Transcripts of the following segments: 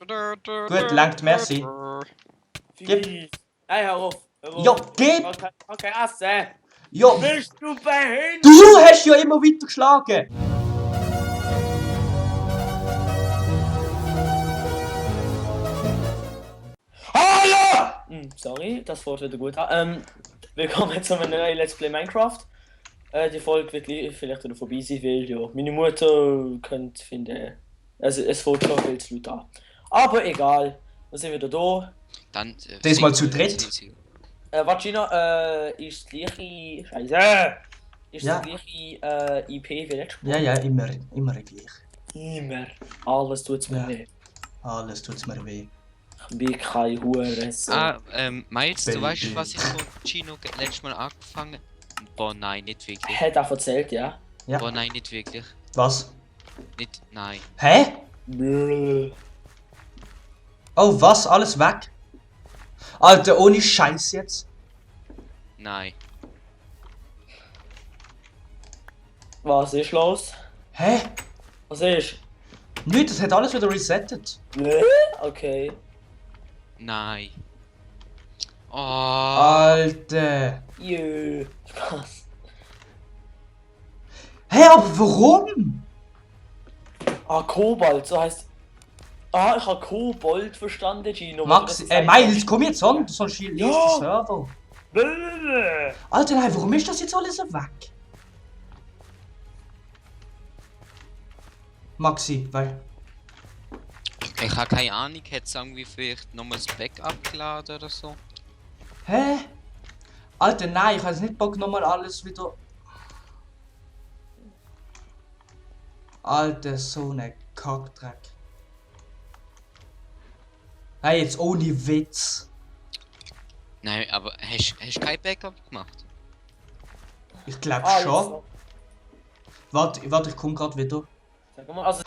Gut, langt, merci. Gib. Nein, hör auf. Ja, gib! Okay, Asse. Ja, Bist du behindert? du hast ja immer weiter geschlagen! Hallo! Sorry, das Wort wieder gut. Willkommen zu einem neuen Let's Play Minecraft. Die Folge wird vielleicht wieder vorbei sein, weil ja, meine Mutter könnte finden, also es wird schon viel zu laut an. Aber egal, wir sind wieder da. Dann Diesmal zu dritt. Vagina ist das gleiche. Scheiße! Ist Ja. das gleiche IP wie letztes Mal? Ja, immer gleich. Immer. Alles tut's mir Ja. weh. Alles tut's mir weh. Ich bin kein Hurensohn. Miles, du weißt, Baby. was ich von Gino letztes Mal angefangen habe? Boah, nein, nicht wirklich. Hat er erzählt, ja? Ja. Boah, nein, nicht wirklich. Was? Nicht, nein. Hä? Brrr. Oh, was? Alles weg? Alter, ohne Scheiß jetzt. Nein. Was ist los? Hä? Was ist? Nicht, das hat alles wieder resettet. Okay. Nein. Oh. Alter. Jö. Spaß. Hä, aber warum? Ah, Kobold, so heißt. Ah, ich habe Kobold verstanden, Gino. Max, Miles, komm jetzt an, du sollst hier lesen, Ja. Server. Brrr. Alter, nein, warum ist das jetzt alles so weg? Maxi, weil. Ich habe keine Ahnung, hätte es irgendwie vielleicht nochmal das Backup geladen oder so? Hä? Alter, nein, ich habe jetzt nicht Bock, nochmal alles wieder. Alter, so ne Kackdreck. Hey, jetzt ohne Witz. Nein, aber hast du kein Backup gemacht? Ich glaube Ah, schon. Warte, ich komme gerade wieder. Sag mal, also.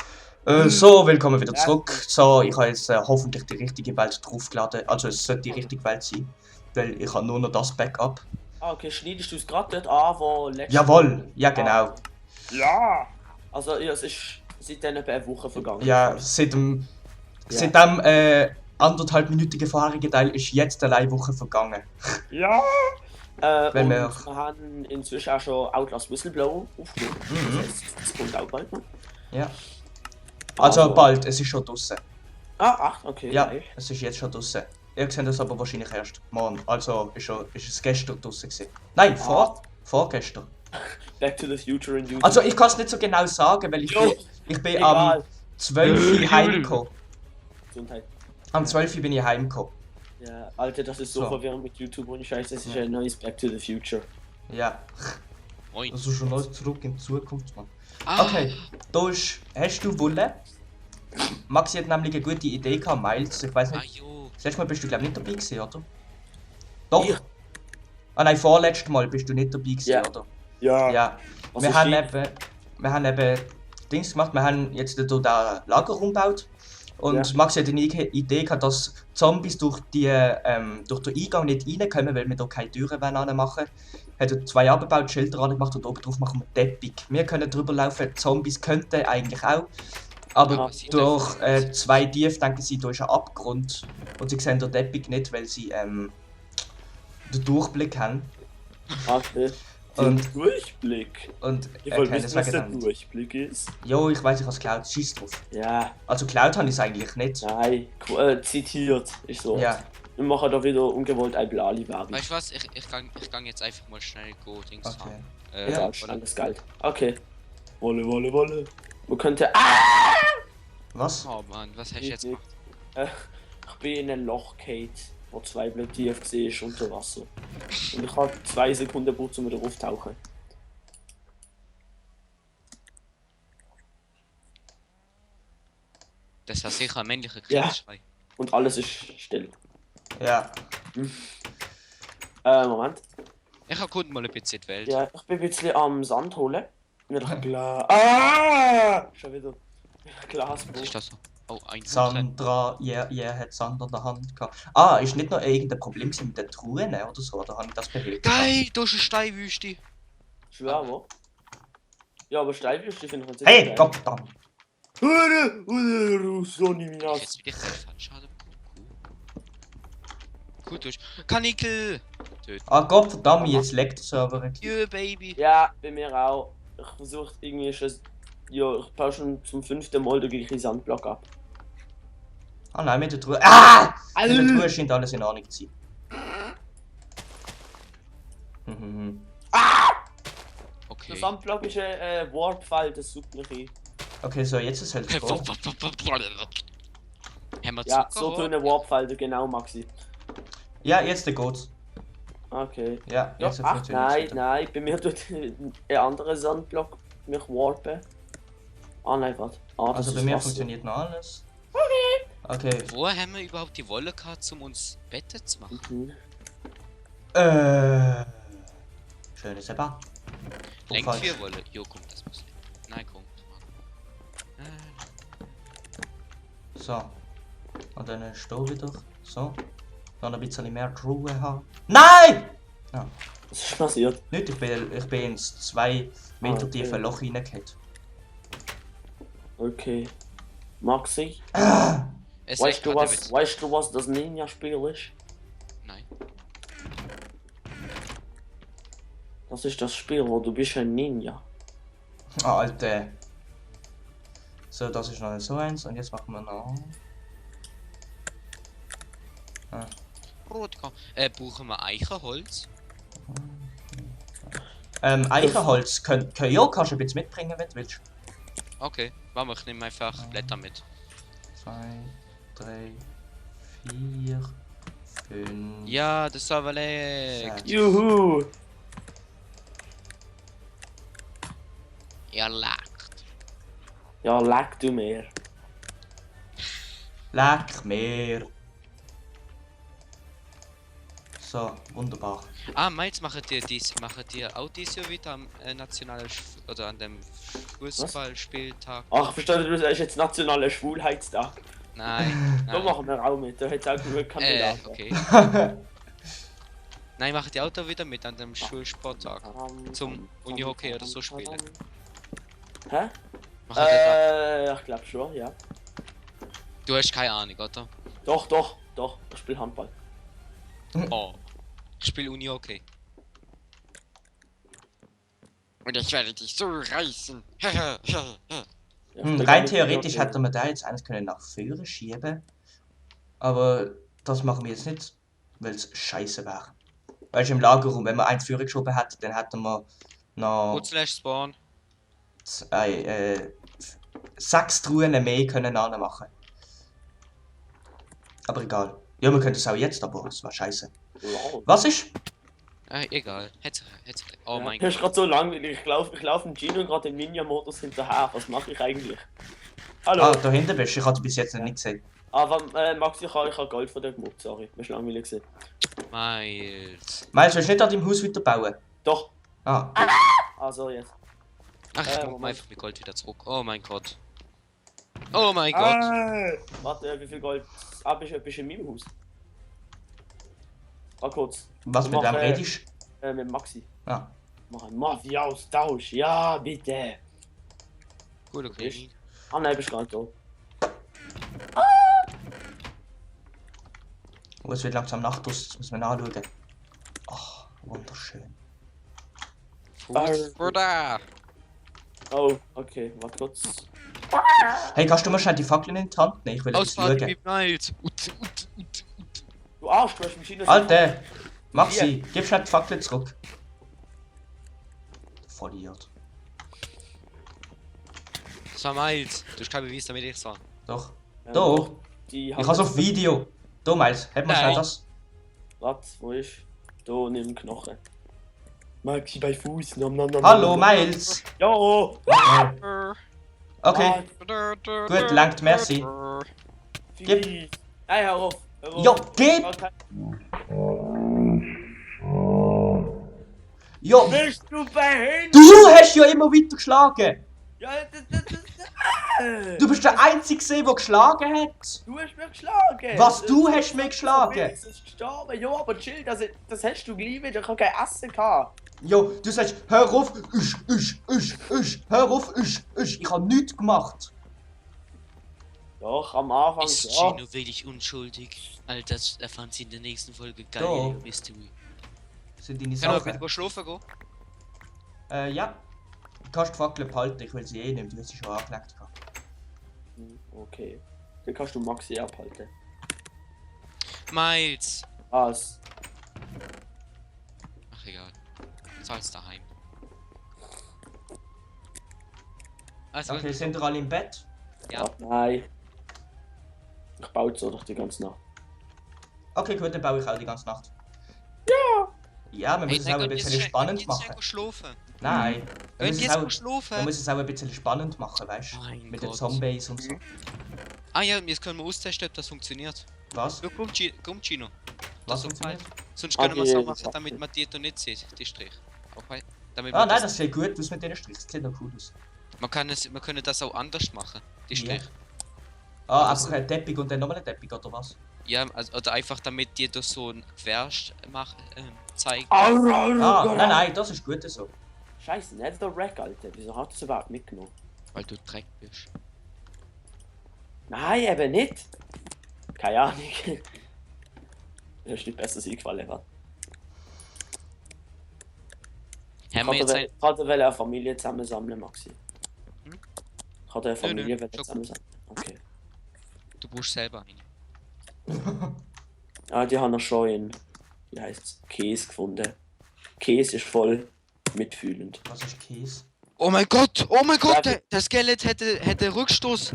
So, willkommen wieder zurück. So, ich habe jetzt hoffentlich die richtige Welt draufgeladen. Also es sollte die richtige Welt sein. Weil ich habe nur noch das Backup. Ah, okay, schneidest du es gerade dort an, wo letztes Jawohl, ja genau. Ja! Also, ja, es ist seitdem etwa eine Woche vergangen. Ja, seit dem Ja. 1,5-minütigen vorherigen Teil ist jetzt eine Woche vergangen. Ja! Wenn und wir- wir haben inzwischen auch schon Outlast Whistleblower aufgenommen. Mhm. Das heißt, das kommt auch bald noch. Ja. Also bald, es ist schon draußen. Ach, okay. Ja, geil. es ist jetzt schon draußen. Ihr seht das aber wahrscheinlich erst morgen. Also ist es gestern draußen gewesen. Nein, vorgestern. Back to the Future in YouTube. Also ich kann es nicht so genau sagen, weil ich Jo, bin am egal. 12. Uhr heimgekommen. Gesundheit. Am 12. Uhr bin ich heimgekommen. Ja, Alter, das ist so So. verwirrend mit YouTube und Scheiße, das ist ein neues Back to the Future. Ja, Moin. also schon noch zurück in die Zukunft, Mann. Ah, Okay, hast du Wolle? Maxi hat nämlich eine gute Idee gehabt, Miles. Ich weiß Ah, nicht, jo. das letzte Mal bist du glaube nicht dabei gewesen, oder? Doch. Ja. Ah nein, vorletztes Mal bist du nicht dabei gewesen, Ja. oder? Ja. Ja. Was Wir ist haben, die? eben Dings gemacht, wir haben jetzt hier den Lager umgebaut. Und Ja. Maxi hat eine Idee gehabt, dass Zombies durch den Eingang nicht reinkommen, weil wir hier keine Türen machen wollen. Hat er 2 abgebaut, Schilder angemacht und oben drauf machen wir Teppich. Wir können drüber laufen, Zombies könnten eigentlich auch. Aber Ah, sie durch dürfen. 2 Tief denken sie, da ist ein Abgrund. Und sie sehen den Teppich nicht, weil sie den Durchblick haben. Okay. Und- Durchblick. Und Ich wollte erkennen wissen, was der deswegen nicht. Durchblick ist. Jo, ich weiß, ich habe es geklaut, schieß drauf. Ja, Also geklaut habe ich es eigentlich nicht. nein, zitiert ist so. Ja. Wir machen da wieder ungewollt ein Blali-Werbung. Weißt du was? Ich gang jetzt einfach mal schnell Dings Okay. haben. Ja, Ja, alles geil. Okay. Wolle. Man könnte. Was? Oh Mann, was hast du jetzt gemacht? Ich bin in ein Loch gefallen, wo 2 Blöcke tief war unter Wasser. Und ich habe 2 Sekunden gebraucht, um wieder auftauchen. Das war sicher ein männlicher Ja. Kriegsschrei. Und alles ist still. Ja. Moment. Ich erkunde mal ein bisschen die Welt. Ja, ich bin ein bisschen am Sand holen. Mit einem Glas. Ah! Schon wieder. Glas. Was ist das so? Oh, ein Hund. Sandra, hat Sand an der Hand gehabt. Ah, ist nicht noch irgendein Problem gewesen mit den Truhen oder so? Oder habe ich das behilft? Geil, da ist eine Steinwüste. Schwer, wo? Ja, aber Steilwüste finde ich jetzt Hey, geil. Gottverdammt! Sonny Minas. Jetzt bin ich falsch. Schade. Gut durch. Kanickel! Ah Gott verdammt, jetzt leckt der Server. Yeah, Baby! Ja, bei mir auch. Ich versuche irgendwie schon. Ja, ich baue schon zum 5. Mal den gleichen Sandblock ab. Ah nein, mit der Truhe. Ah! Mit der Alter. Truhe scheint alles in Ordnung zu sein. Der Okay. Sandblock ist ein Warp-Fall, das sucht mich ein. Okay, so, jetzt ist halt Haben so. wir Ja, Zucker? so tun ein Warp-Fall, genau, Maxi. Ja, jetzt geht's. Okay. Ja, Ja, jetzt ach, funktioniert's nein, wieder. nein, bei mir tut ein anderer Sandblock mich warpen. Ah, nein, warte. Ah, das Also bei ist mir Wasser. funktioniert noch alles. Okay. Wo haben wir überhaupt die Wolle gehabt, um uns Bette zu machen? Mhm. Schönes Epa. Lenkt 4 Wolle. Jo, komm, das muss nicht. Nein, komm. So. Und dann stehen wieder. So. Dann ein bisschen mehr Ruhe haben. Nein! Was ist passiert? Nicht, ich bin ins 2 Meter Okay. tiefe Loch reingefallen. Okay. Maxi, Es weißt du gerade was? Weißt du was das Ninja-Spiel ist? Nein. Das ist das Spiel, wo du bist ein Ninja. Ah, Alter. So, das ist noch so eins. Und jetzt machen wir noch. Rot. Brauchen wir Eichenholz? Eichenholz kannst du ein bisschen mitbringen, wenn du willst. Okay, machen wir, ich nehme einfach Blätter mit. 2, 3, 4, 5. Ja, das war überlegt. 6. Juhu! Ihr lacht. Ja, leck du mehr. Leck mehr. So, wunderbar. Ah, Miles, macht ihr auch dieses Jahr wieder am nationalen oder an dem Fußballspieltag? Ach, verstehe du, das ist jetzt nationaler Schwulheitstag. Nein, Da nein. machen wir auch mit, da hat es auch genug Kandidaten. Okay. Nein, macht ihr auch da wieder mit an dem Schulsporttag? Zum Unihockey oder so spielen? Hä? Macht ihr da? Ich glaube schon, ja. Du hast keine Ahnung, oder? Doch, ich spiele Handball. Oh. Ich spiele Unihockey. Und ich werde dich so reißen. Ja, ich Rein spiele theoretisch Handball. hätte man da jetzt eins können nach vorne schieben. Aber das machen wir jetzt nicht, weil es scheiße wäre. Weißt du, im Lagerraum, wenn man eins vorne geschoben hätte, dann hätten wir noch Gut/slash Spawn. 6 Truhen mehr können machen. Aber egal. Ja, wir können es auch jetzt, aber es war scheiße. Wow. Was ist? Egal. Oh Ja, mein das ist Gott. gerade so langweilig. Ich laufe im Gino gerade im Ninja-Modus hinterher. Was mache ich eigentlich? Hallo? Ah, da hinten bist du. Ich hatte bis jetzt noch nicht gesehen. Aber Max, ich habe Gold von dir gemobbt, sorry. Das war langweilig gewesen. Miles. Meinst du, willst du nicht an deinem Haus weiterbauen? Doch. Ah, Also jetzt. Ach, ich Moment. mach einfach mit Gold wieder zurück. Oh mein Gott. Oh mein Gott. Warte, wie viel Gold? Bist du in meinem Haus? Kurz. was Ich mit wem mache, redest? Mit Maxi. Ah. Mach einen Mafia-Austausch. Ja, bitte. Gut, okay. Ah nein, bist gar nicht da. Oh, es wird langsam Nacht aus, das muss man anschauen. Oh, wunderschön. Bruder. Oh, okay, warte kurz. Hey, kannst du mal schnell die Fackeln in die Hand nehmen? Ich will etwas Ausfahrt schauen. wie Miles. Du Arsch, du hast Maschine. Alter! Maxi, gib schnell die Fackel zurück. Vollidiot. Das war Miles. Du hast keinen Beweis, damit ich es war. Doch. Ja, Doch. Die Ich hab's auf Video. Da, Miles, hätt mal schnell Nein. das. Warte, wo ist? Da, nimm Knochen. Maxi bei Fuß. Nom, nom, nom, Hallo, nom. Miles! Ja! Okay. Gut, langt, merci. Gib. Nein, hör auf. Jo, gib! Okay. Jo, Bist du behindert? du hast ja immer weiter geschlagen! Ja, Du bist der Einzige, der geschlagen hat! Du hast mich geschlagen! Was, du hast mich geschlagen? Es ist gestorben, ja, aber chill, das hast du gleich wieder, ich hab kein Essen gehabt. Jo, du sagst, hör auf, hör auf, ich hab nichts gemacht. Doch, am Anfang. Ist Ja. Gino wirklich unschuldig? Alter, das erfahren sie in der nächsten Folge. Da. Geil, Mystery. Sind deine Kann man wieder Sachen? schlafen gehen? Ja. Du kannst die Fackel behalten, ich will sie eh nicht, du hast sie schon angelegt. Okay. Dann kannst du Maxi abhalten. Miles! Was? Ach egal. Zahl's daheim. Also, Okay, sind ihr alle im Bett? Ja. Ah, nein. Ich baue so doch die ganze Nacht. Okay, gut, dann baue ich auch die ganze Nacht. Ja! Ja, man muss es auch ein bisschen spannend machen. Schlafen. Nein. Man Könnt muss, ihr es auch, jetzt schlafen? man muss es auch ein bisschen spannend machen, weißt du? Mein Mit den Gott. Zombies und so. Ah ja, jetzt können wir austesten, ob das funktioniert. Was? Ja, komm Gino. Was Das funktioniert? Sonst können wir es Okay, so machen, damit man die da nicht sieht, die Strich. Okay. Damit Ah man nein, das sieht gut aus mit den Strichen, das sieht noch cool aus. wir können das auch anders machen, die Ja. Strich. Ah, Also- einfach ein Teppich und dann nochmal ein Teppich, oder was? Ja, also, oder einfach damit die da so ein Quersch zeigen. Ah, nein, das ist gut so. Scheiße, nicht der Rack, Alter. Wieso hat das überhaupt mitgenommen? Weil du Dreck bist. Nein, eben nicht. Keine Ahnung. Mir ist nicht besser eingefallen, was? Haben wir jetzt ein... Ich wollte eine Familie zusammensammeln, Maxi. Hm? Ich wollte eine Familie nö, schon zusammensammeln. Okay. Du brauchst selber einen. Ah, die haben noch schon in, wie heißt's, Käse gefunden. Käse ist voll mitfühlend. Was ist Käse? Oh mein Gott! Oh mein Gott! Ja, Der Skelett hätte Rückstoß.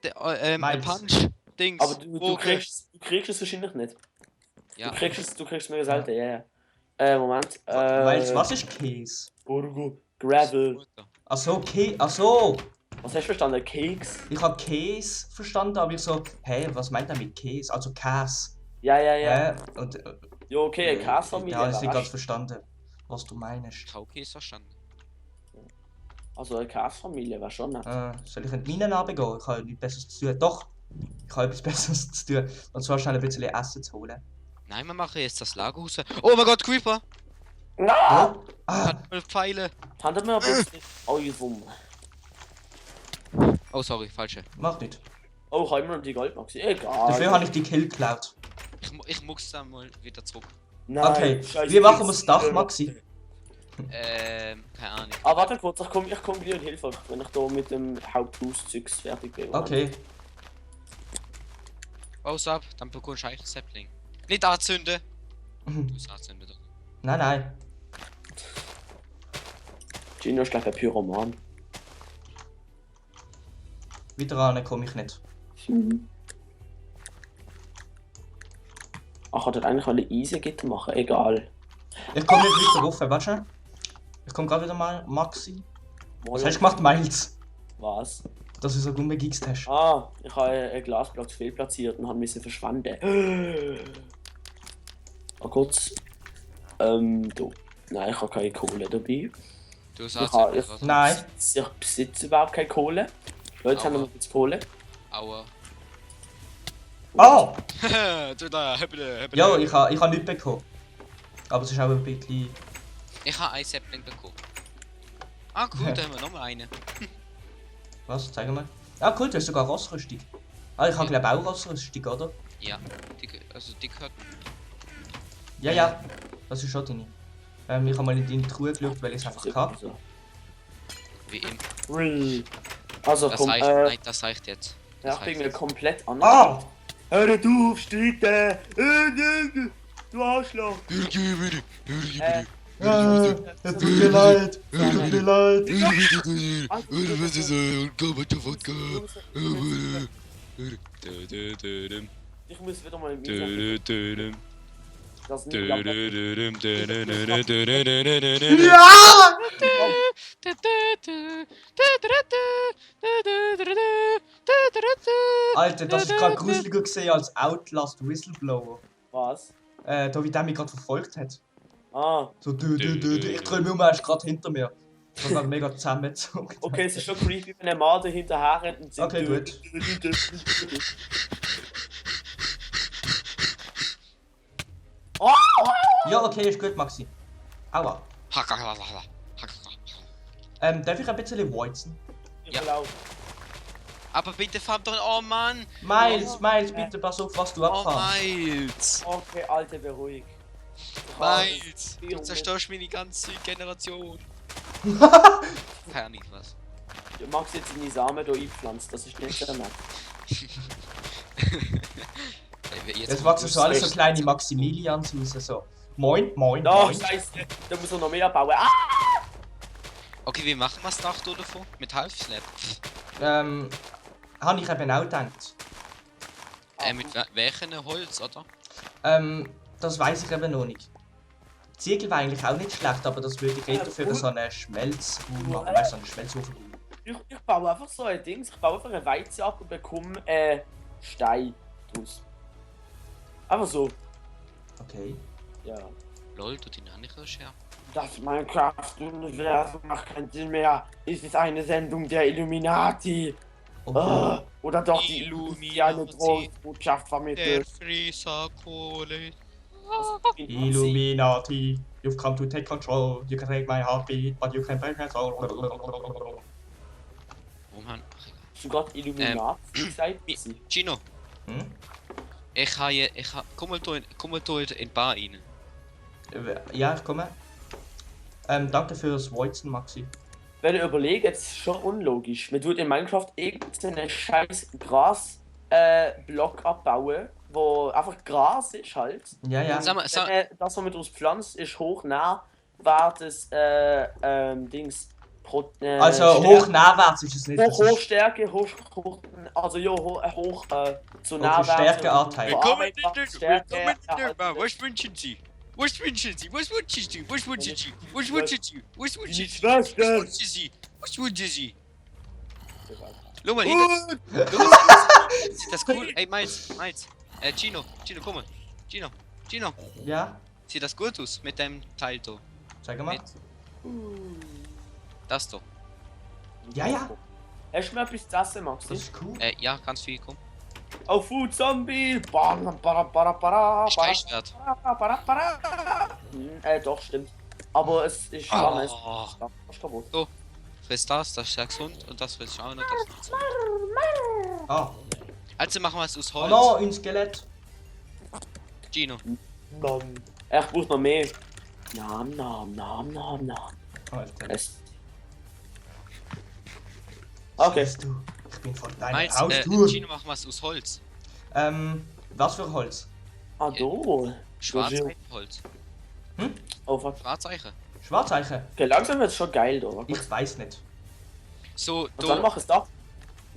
Der Meins. Punch. Dings. Aber du Okay. kriegst es wahrscheinlich nicht. Ja. Du kriegst es mega selten, ja, ja. Moment. Was ist Käse? Burgo. Gravel. Ach so, Käse. Ach so! Was hast du verstanden? Keks? Ich habe Käse verstanden, aber ich so, hä, was meint er mit Käse? Also Käse. Ja, ja, ja. Und Ja, okay, eine Käsefamilie. ja, ich habe nicht weißt ganz du? verstanden, was du meinst. Kaukäse verstanden. Also eine Käsefamilie wäre schon nett. Soll ich in die Minen runtergehen? Ich habe nichts Besseres zu tun. Doch! Ich habe etwas Besseres zu tun. Und zwar schnell ein bisschen Essen zu holen. Nein, wir machen jetzt das Lager raus. Oh mein Gott, Creeper! Ah! Oh. Ah, Hat 12 Pfeile. Haben wir ein bisschen Euvum. Oh, sorry, falsche. macht nicht. Oh, haben wir noch die Goldmaxi? Egal. Dafür habe ich die Kill geklaut. Ich muss dann mal wieder zurück. Nein, Okay, scheiße, wie machen wir das das Dach, ist- Maxi? Keine Ahnung. Ah, warte kurz, ich komm gleich in Hilfe, wenn ich da mit dem Haupthaus-Zeugs fertig bin. Okay. Aus ab, dann bekommst du eigentlich ein Sapling. Nicht anzünden! Du musst anzünden doch. Nein, nein. Gino ist gleich ein Pyroman. Wieder ran komme ich nicht. Ach, hat er eigentlich alle Easy-Gitter machen? Egal. Ich komme nicht weiter rauf, warte schon. Ich komme gerade wieder mal, Maxi. Was hast du gemacht, Miles? Was? Dass du so dumme Gigs hast. Ah, ich habe einen Glasblock fehlplatziert und musste verschwinden. Oh Gott. Du. Nein, ich habe keine Kohle dabei. Du hast Ja, anzünden, ich- was? Nein. Ich besitze überhaupt keine Kohle. Leute haben Aber- noch jetzt Kohle. Aua. Oh! Du da, bitte. Ja, ich ha nichts bekommen. Aber es ist auch ein bisschen... Ich habe ein Sapling bekommen. Ah, cool, da haben wir nochmal einen. Was? Zeig mal. Ah cool, du hast sogar Rossrüstung. Ah, ich habe glaube auch Rossrüstung, oder? Ja, die gehört. Ja, ja. Das ist schon deine. Ich habe mal in deine Truhe geschaut, weil ich es einfach hatte. Wie immer. Ui. Also Das komm, reicht, nein, das reicht jetzt. ja, Das ich bin reicht mir jetzt. komplett anders. Ah! Hör nicht auf, streiten! Du Arschloch! Es tut mir leid. Es tut mir leid. Ich muss wieder mal mit das nicht Ja! Alter, das ist gerade gruseliger gesehen als Outlast Whistleblower. Was? Da wie der mich gerade verfolgt hat. Ah, So ich drehe mich um, er ist gerade hinter mir. Ich hab mega zusammengezogen. okay, es ist schon creepy, wenn ein Mann da hinterher rennt und Okay, gut. Ja, okay, ist gut, Maxi. Aua. Darf ich ein bisschen weizen? Ich Ja. will auch. Aber bitte fahr doch. Oh Mann! Miles, bitte pass auf, was du Oh abfährst. Miles! Okay, Alter, beruhig. Miles! Du zerstörst meine ganze Generation. Keine nicht was. Du magst jetzt deine Samen hier einpflanzt, das ist nicht sehr nett. Jetzt wachsen so alles so kleine Maximilians raus, so. Moin, moin, Oh, moin. scheiße, da muss er noch mehr bauen. Ah! Okay, wie machen wir das Dach da davon? Mit Halfslab? Habe ich eben auch gedacht. Mit welchem Holz, oder? Das weiß ich eben noch nicht. Ziegel war eigentlich auch nicht schlecht, aber das würde ich eher für so einen Schmelzraum machen, weißt du, so einen Schmelzofenraum. Ich baue einfach so ein Ding, ich baue einfach eine Weizen ab und bekomme Stein draus. Einfach so. Okay. Ja. Lol, du den auch nicht her. Das Minecraft-Universum macht keinen Sinn mehr. Es ist eine Sendung der Illuminati. Okay. Oder doch die eine Botschaft Der vermittelt. Frieser Kohle. Illuminati, you've come to take control. You can take my heartbeat, but you can break my soul. Oh Mann. Hast du gerade Illuminati gesagt? Gino, Hm? ich habe. Komm mal hier in die Bar rein. Ja, ich komme. Danke fürs Weizen, Maxi. Wenn ich überlege, jetzt ist schon unlogisch. Man tut in Minecraft irgendeinen scheiß Block abbauen, wo einfach Gras ist halt. Ja, ja. Sag mal, Das, was man daraus pflanzt, ist hoch nah, war das Dings. Also hoch nachwärts ist es nicht. Das ist Hochstärke, also ja, hoch zu nah. Stärkeanteil. Willkommen in der Bar. Was wünschen Sie? Was wünschen Sie? Was wünschen Sie? Was wünschen Sie? Was wünschen Sie? Was wünschen Sie? Was wünschen Sie? Was wünschen Sie? Schau mal, hier. Sieht das cool? Ey, Miles. Gino, komm mal. Gino. Ja, Sieht das gut aus mit dem Teil da? sag mal. Mit das da. Ja. Hast du mir etwas zu essen, Maxi? Das ist cool. Ja, ganz viel, komm. Oh, Food Zombie! Ist wert. Doch, stimmt. Aber es ist schon es ist kaputt. Friss das ist sehr gesund und das friss ich auch noch, das ist nicht gesund. Ah. Also machen wir es aus Oh Holz. no, ein Skelett. Gino. Ich brauche noch mehr. Nam. Alter. Es. Okay. Siehst du, ich bin von deiner Miles, Haustür. Gino, machen wir es aus Holz. Was für Holz? Ah, do. Schwarzeichen-Holz. Oh, fuck. Schwarzeichen. Schwarzeichen? Okay, langsam wird es schon geil, da. Ich weiß nicht. So, Und dann mach es Dach.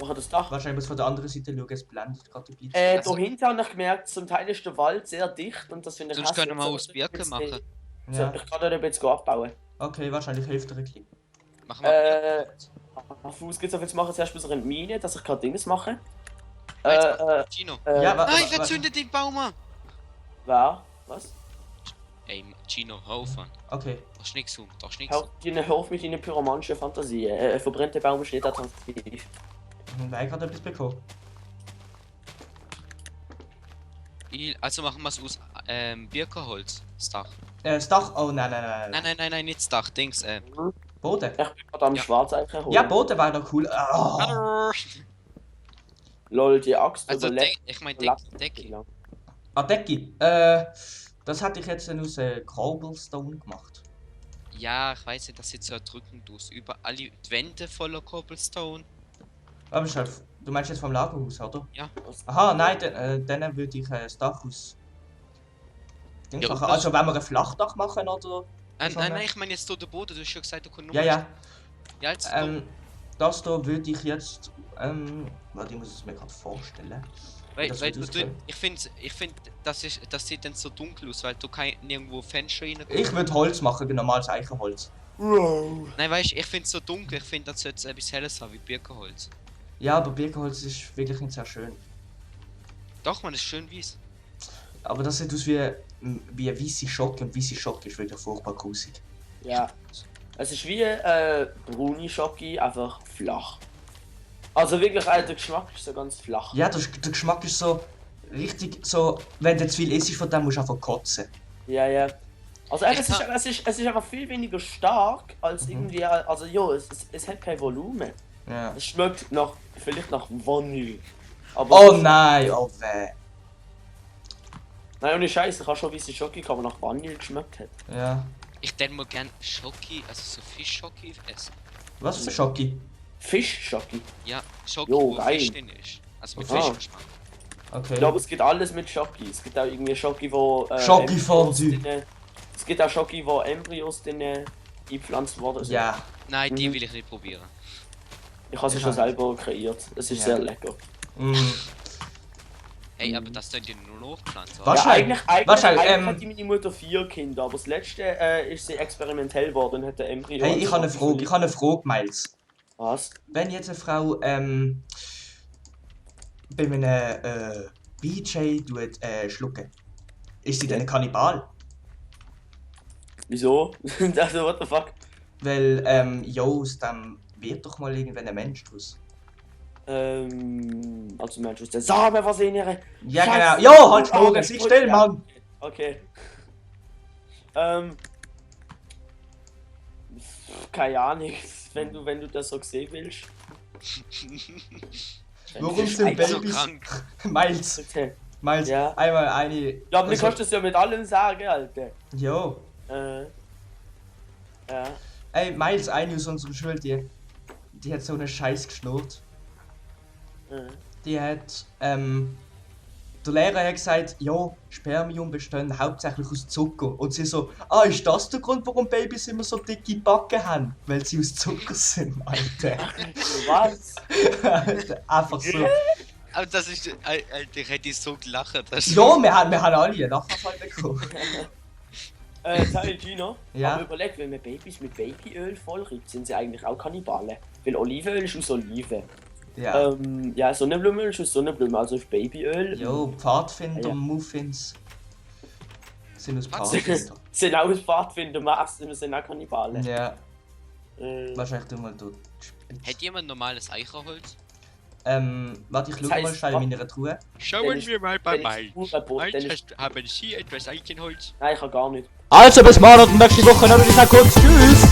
Mach das Dach. Wahrscheinlich muss von der anderen Seite schauen, es blendet gerade ein bisschen. Da hinten habe ich gemerkt, zum Teil ist der Wald sehr dicht und das finde ich sonst können wir hässlich. aus Birken machen. So, ich kann dort ein bisschen abbauen. Okay, wahrscheinlich hilft er ein bisschen. Machen wir Auf Fuß geht's auf jetzt machen, zuerst bis eine Mine, dass ich gerade Dinges mache. Gino. Ja, Nein, verzündet den Baum an! Wer? Was? Ey, Gino, hör auf, Mann. Okay. Da ist nichts um, da ist nichts Hör auf mit deinen pyromanischen Fantasien. Verbrennte Baum ist nicht attraktiv. Wer hat etwas bekommen? Also machen wir es aus Birkenholz, das Dach. Das Dach? Oh nein. Nein, nicht das Dach, Dings, Boden? Ich bin gerade am Ja. Schwarzeichen holen. Ja, Boden wäre doch cool. Oh. Lol, die Axt Also, überlebt. ich meine Decke. Ah, Decke. Das hätte ich jetzt aus Cobblestone gemacht. Ja, ich weiß nicht, das sieht so erdrückend aus. Überall die Wände voller Cobblestone. Aber Chef, du meinst jetzt vom Lagerhaus, oder? Ja. Aha, nein, dann würde ich das Dach aus. Dings Ja, machen. das- Also wenn wir ein Flachdach machen, oder? Nein, ich meine jetzt hier der Boden, du hast schon gesagt, du kannst nur. Ja. Ja, jetzt. Das da würde ich jetzt. Warte, ich muss es mir gerade vorstellen. Weil das du, wird ich finde, das sieht dann so dunkel aus, weil du nirgendwo Fenster rein. Ich würde Holz machen, wie normales Eichenholz. Nein, weißt du, ich finde es so dunkel, ich finde, das sollte etwas helles haben wie Birkenholz. Ja, aber Birkenholz ist wirklich nicht sehr schön. Doch, man, ist schön weiß. Aber das sieht aus wie eine weisse Schocke und weisse Schocke ist wirklich furchtbar grusig. Ja. Es ist wie braune Schocke, einfach flach. Also wirklich, der Geschmack ist so ganz flach. Ja, der Geschmack ist so richtig so, wenn du zu viel isst von dem musst du einfach kotzen. Ja. Also es ist einfach viel weniger stark als irgendwie, also ja, es hat kein Volumen. Ja. Es schmeckt vielleicht nach Vanille. Aber Oh nein, oh weh. Nein, ohne Scheiße, ich habe schon weiße Schoki, aber nach Vanille geschmeckt hat. Ja. Ich denke mal gern Schoki, also so Fischschoki essen. Was für Schoki? Fischschoki? Ja, Schoki, Jo, wo geil. Fisch drin ist. Also mit Ah. Fischgeschmack. Okay. Ich glaube, es gibt alles mit Schoki. Es gibt auch irgendwie Schoki, wo. Schoki Embryos Fondue. drinne- Es gibt auch Schoki, wo Embryos drin eingepflanzt worden sind. Ja. Nein, die Mhm. will ich nicht probieren. Ich habe sie Ich schon auch selber kreiert. Es ist Ja. sehr lecker. Mm. Ey, aber das könnt ihr nur hochpflanzen. Was? Ja, Wahrscheinlich. eigentlich Wahrscheinlich, hatte meine Mutter 4 Kinder, aber das letzte ist sie experimentell geworden und hat ein Embryo. Hey, ich habe eine Frage. Ich habe eine Frage, Miles. Was? Wenn jetzt eine Frau bei einem BJ schlucken, ist sie dann ein Kannibal? Wieso? Also, what the fuck? Weil, aus dem wird doch mal irgendwann ein Mensch draus. Also Mensch, aus der Samen, was in ihre. Ja, Scheiße. genau. Ja, halt Oh, Schlucken, sei still, Mann! Okay. Keine Ahnung, wenn du das so sehen willst. Warum sind Scheiße. so Babys... krank. Miles, Okay. Miles, Ja. einmal eine... Ja, aber du also- kannst das ja mit allen sagen, Alter. Jo. Ja. Ey, Miles, eine aus unserer Schule, die hat so einen Scheiß geschnurrt. Die hat, der Lehrer hat gesagt, ja, Spermien bestehen hauptsächlich aus Zucker. Und sie so, ist das der Grund, warum Babys immer so dicke Backen haben? Weil sie aus Zucker sind, Alter. Was? Einfach so. Aber das ist. Alter, ich hätte so gelacht. Das Ja, wir haben alle einen Nachfall bekommen. Teil Gino. Ja. Aber überleg, wenn man Babys mit Babyöl vollriebt, sind sie eigentlich auch Kannibalen. Weil Olivenöl ist aus Oliven. Ja. Ja, Sonnenblumenöl ist aus Sonnenblumen, also ist Babyöl. Jo, Pfadfinder, Ja. Muffins. Sind aus Was? Pfadfinder. Sind auch Pfadfinder, wir sind auch Kannibalen. Ja, Äh, wahrscheinlich du mal dort. Hätte jemand normales Eichenholz? Warte, ich schau Das mal heißt, schnell in meiner Truhe. Schauen ist- wir mal bei dann Mai. ist Urgebot, dann ist- Haben Sie etwas Eichenholz? Nein, ich habe gar nicht. Also bis morgen und nächste Woche, noch bis kurz. Tschüss!